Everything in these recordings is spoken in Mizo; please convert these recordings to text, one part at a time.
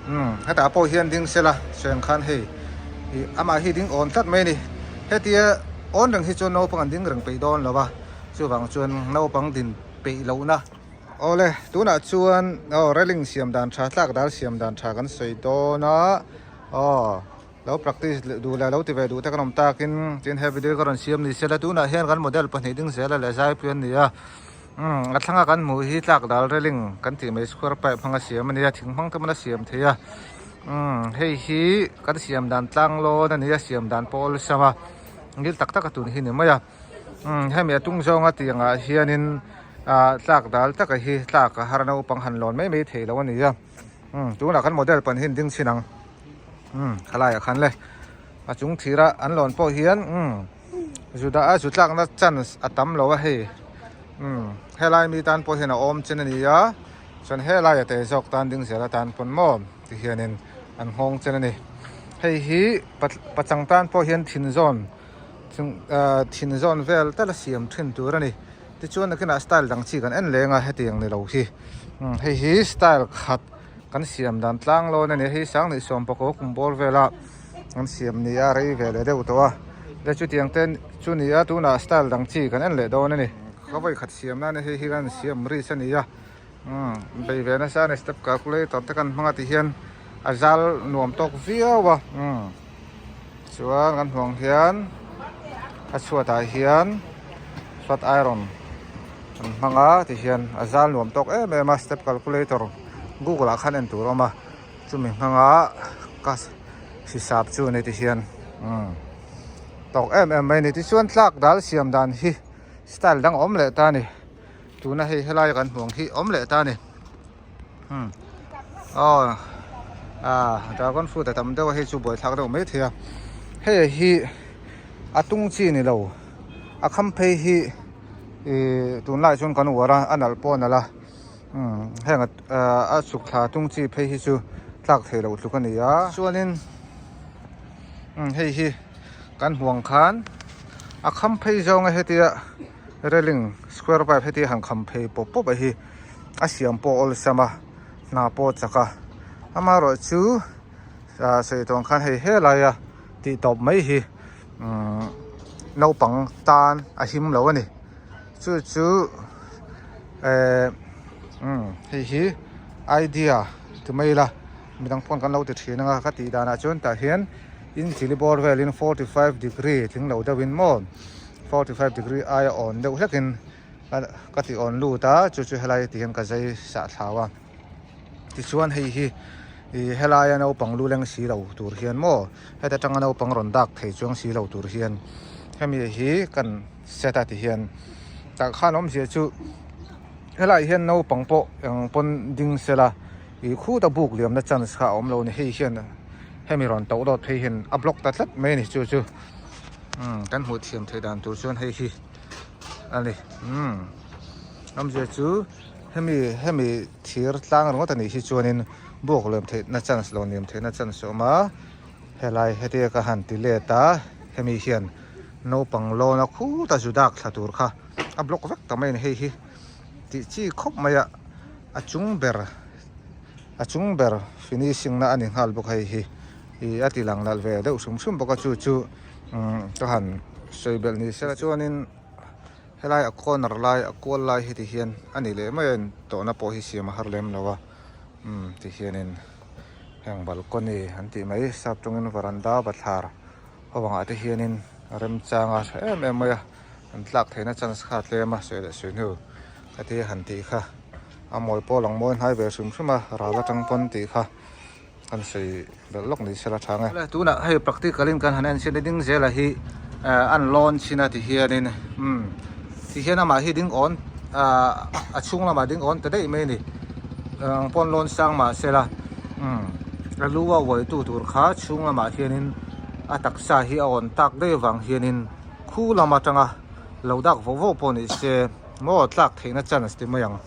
Umm hetah pawh hian ding sela sawi ang khan hei ih amah hi ding awn tlat mai a ni. Hetia awn reng hi chuan naupang an ding reng peih dawn lo va, chuvang chuan naupang din peih lohna. Awle tunah chuan aw railing siam dan tha tlak dal siam dan tha kan sawi dawn a aw lo practice leh duh leh lo ti ve duh te kan awm takin tin he video hi ka rawn siam ni sela tunah hian kan model pahnih ding zela leh zaipui an ni a umm a thlanga kan hmuh hi tlak dal railing kan tih mai square pipe hmanga siam a ni a thing hmang te pawh a siam thei a umm hei hi kan siam dan tlang lawn a ni a siam dan pawh awlsam a ngil tak tak a tun hi ni mai a umm hemi a tung zawnga tiang ah hianin ah tlak dal taka hi tlak a har naupang han lawn mai mai thei lo a ni a umm tunah kan model pahnih hi an ding chhin ang. Umm khalai ah khan le a chung thir a an lawn pawh hian umm zu dah a zu tlakna chance a tam lo a hei umm helai mi tan pawh hian a awm chen a ni a chuan helai a te zawk tan ding zel atan pawn maw ti hianin an nghawng chen a ni hei hi pachang tan pawh hian thin zawn ahh thin zawn vel tal a siam thin tur a ni tichuan nakinah style dang chi kan en leng a hetiang ni lo hi umm hei hi style khat. Kan siam dan tlang lawn a ni a hei sang nih sawm pakua kum bawr vela an siam ni a rei ve leh deuh tawh a le chutiang te chu ni a tunah style dang chi kan en leh dawn a ni ka vawi khat siam nan hei hi kan siam ris a ni a umm bei ve nasa a ni step calculator te kan hmang a ti hian a zal nuam tawk viau a umm chuan kan hmuh ang hian a chhuat ah hian flat iron an hmang a ti hian a zal nuam tawk em em a step calculator google ah khan en tur a awm a chumi hmanga ka hisap chu a ni ti hian umm tawk em em mai a ni tichuan tlak dal siam dan hi style dang a awm leh ta a ni tuna hei helai kan hmuh ang hi awm leh ta a ni. Hmm. Oh. Ah, dragon fruit a tam deuh a hei chu buaithlak deuh mai thei a. Hei hi a tung chi ni lo. A kham phei hi ih tunlai chuan kan uar a, a nalh pawh a nalh a. Hmm, heng a chhuk thla tung chi phei hi chu tlak thei loh tluk a ni a. Chuanin hmm hei hi kan huang khan a kham phei zawnga hetia railing square pipe hetia han kham phei pawp pawp a hi. A siam pawh awlsam a hna pawh chak a amaherawh chu ah sawi tawng khan hei helaia tih tawp mai hi umm naupang tan a him lo a ni chu chu eh umm hei hi idea ti mai ila midang pawn kan lo ti thin anga ka tih danah chuan tah hian inchili bawr velin 45 degree tling lo deuhin maw 45 degree aia awn deuh hlekin. Ka ti awn lut a chu chu helai ti hian ka zai sah thlau a tichuan hei hi ih helaia naupang lu leng si lo tur hian maw heta tanga naupang rawn dak thei chuang si lo tur hian hemi hi kan set a ti hian tah khan awmzia chu helaiah hian naupang pawh eng pawn ding sela ih khuta buk liamna chance kha a awm lo a ni hei hian hemi rawn toh dawt phei hian a block ta tlat mai a ni chu chu umm kan hmuh thiam theih dan tur chuan hei hi. a ni umm awmzia chu hemi hemi thir tlang ringawt a nih hi chuanin buak lem theihna chance lo niam theihna chance a awm a helai hetia ka han ti let a hemi hian naupang lawn a khut a zu dak thla tur kha a block vek ta mai a ni hei hi tih chi khawp mai a a chung ber a chung ber finishing na a ni nghal bawk hei hi ih a ti lang nalh ve deuh hrim hrim bawk a chu chu. Umm ka han sawi belh ni sela chuanin helai a corner lai a kual lai hi ti hian a ni leh mai a tawhna pawh hi siam a har lem lo a umm ti hianin heng balcony an tih mai sap tawngin varanda bathlar ho angah te hianin a remchang a tha em em mai a an tlak theihna chance kha a tlem a sawi leh sawi hnu ka ti han tih kha a mawi pawh a lang mawi hnai ve hrim hrim a ral atang pawn tih kha. Kan sawi belh lawk ni sela tha nge. Tunah hei practical in kan han en sin a ding zela hi an lawn chin a ti hianin umm ti hian amah hi ding awn ah a chhung lamah ding awn ta daih mai a ni ang pawn lawn sang mah sela umm a lu a uai tu tur kha chhung lamah hianin a taksa hi a awn tak daih avang hianin khu lam atanga lo dak vawh vawh pawh ni se maw tlak theihna chance ti mai ang.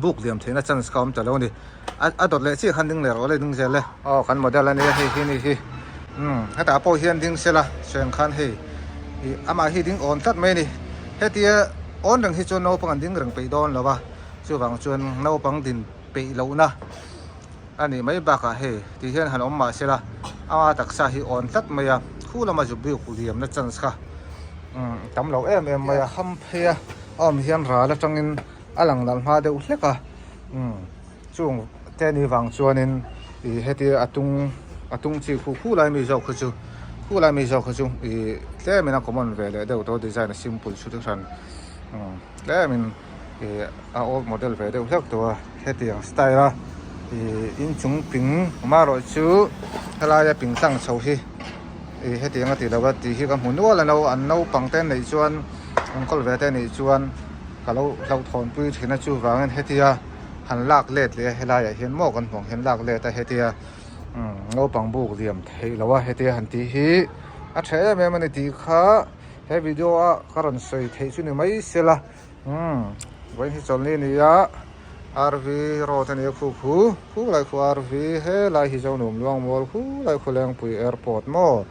Buk liam theihna chance kha awm ta lo a ni. A dawt leh chiah khan ding leh rawh le ding zel e. Aw kan model a nia hei hi ni hi. Umm hetah pawh hian ding sela sawi ang khan hei ih amah hi ding awn tlat mai a ni. Hetia awn reng hi chuan naupang an ding reng peih dawn lo va, chuvang chuan naupang din peih lohna. A nih mai bakah hei ti hian han awm mah sela ama taksa hi awn tlat mai a, khu lama zu buk liamna chance kha tam lo em em mai a, ham phei a a awm hian ral atangin a lang nalh hma deuh hlek a, chung te ni vang chuanin ih hetia a tung a tung chi khu khu lai mi zawk kha chu khu lai mi zawk kha chu ih tlemin a common ve leh deuh tawh design a simple chu te hran tlemin. Ih a old model ve deuh hlek tawh a hetiang style a ih inchung ping amaherawh chu helaia ping tlang chho hi ih hetiang a tih loh a tih hi ka hmu nual a no an naupang te neih chuan an kawl ve te neih chuan ka lo hlauhthawn pui thin a chuvangin hetia han lak let leh a helaiah hian maw kan hmuh ang hian lak let a hetia umm naupang buk liam theih loh a hetia han tih hi a tha em em a ni tih kha he video a ka rawn sawi theih chu ni mai sela. Umm vawiin hi chawlhni a ni a RV road a ni a khu khu khu lai khu RV helai hi Zonum Luangmual khu lai khu Lengpui airport maw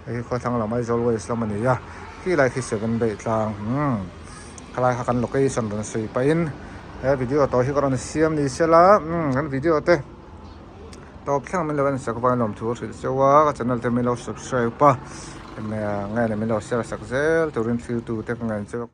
hei hi khawthlang lam Aizawl west lam a ni a khi lai khi seven daih tlang umm khalai kha kan location rawn sawi pahin he video tawh hi ka rawn siam ni sela umm kan video te tawp thleng min lo en sak vang lawm thu a hrilh cheu a ka channel te min lo subscribe a nge min lo share sak zel turin thiltu te ka ngen cheu.